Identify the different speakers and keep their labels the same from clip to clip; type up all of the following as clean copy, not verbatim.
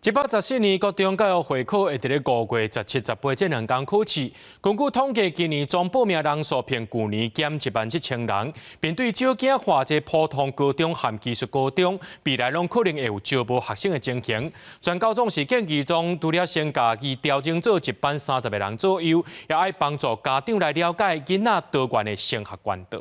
Speaker 1: 114年國中教育會考會佇咧5月17、18這兩工考試。根據統計，今年總報名人數比舊年減1萬7千人。面對少子化，這普通高中和技術高中未來攏可能會有招無學生的情形。全教總是建議講，除了先共伊調整做一班30個人左右，也愛幫助家長來了解囡仔多元的升學管道。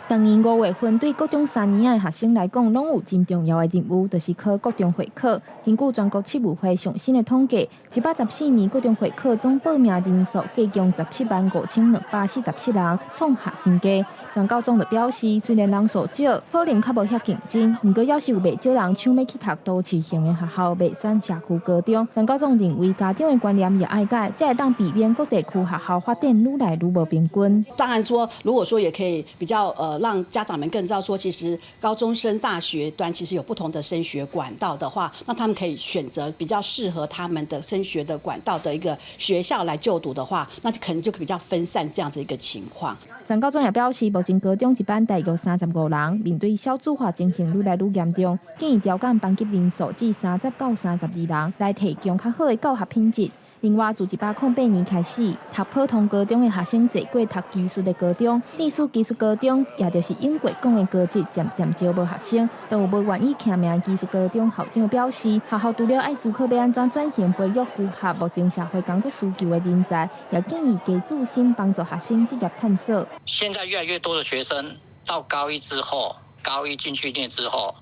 Speaker 2: 逐年5月份對國中三年仔的學生來講，攏有真重要的任務，就是考國中會考。根據全國測驗會上新的統計，114年國中會考總報名人數計共175,247人，創下新低。全教總就表示，雖然人數少，可能較無遐競爭，毋過猶是有袂少人搶欲去讀都市型的學校，袂選社區高中。全教總認為，家長的觀念也愛改，才會當避免各地區學校發展愈來愈無平均。
Speaker 3: 當然說，如果說也可以比較讓家長們更知道說，其實高中生、大學端其實有不同的升學管道的話，那他們可以選擇比較適合他們的升學的管道的一個學校來就讀的話，那就可能就比較分散這樣子一個情況。
Speaker 2: 全教總也表示，目前高中一班大約35人，面對少子化情形愈來愈嚴重，建議調減班級人數至30到32人，來提供較好的教學品質。另外，自108年開始，讀普通高中的學生濟過讀技術的高中，致使技術高中，也就是英國講的高職，漸漸招無學生。但有無願意簽名技術高中校長表示，學校除了愛思考欲按怎轉型培育符合目前社會工作需求的人才，也建議加注薪幫助學生職業探索。
Speaker 4: 現在越來越多的學生到高一之後，高一進去念之後，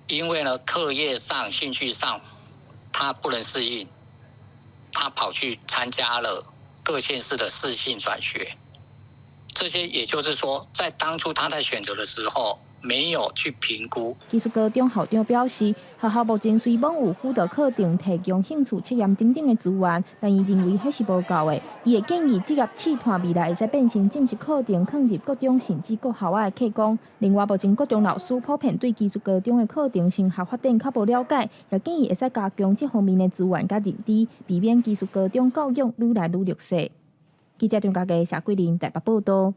Speaker 4: 因為呢課業上、興趣上，他不能適應。他跑去參加了各縣市的適性轉學，這些也就是說，在當初他在選擇的時候，沒有去評估。
Speaker 2: 技術高中校長表示，學校目前雖罔有輔導課程提供興趣測驗等等的資源，但伊認為彼是無夠的。伊會建議職業試探未來會使變成正式課程，放入國中甚至國校的課綱。另外，目前國中老師普遍對技術高中的課程升學發展較無了解，也建議會使加強這方面的資源佮認知，避免技術高中教育愈來愈弱勢。記者張家傑、謝桂玲台北報道。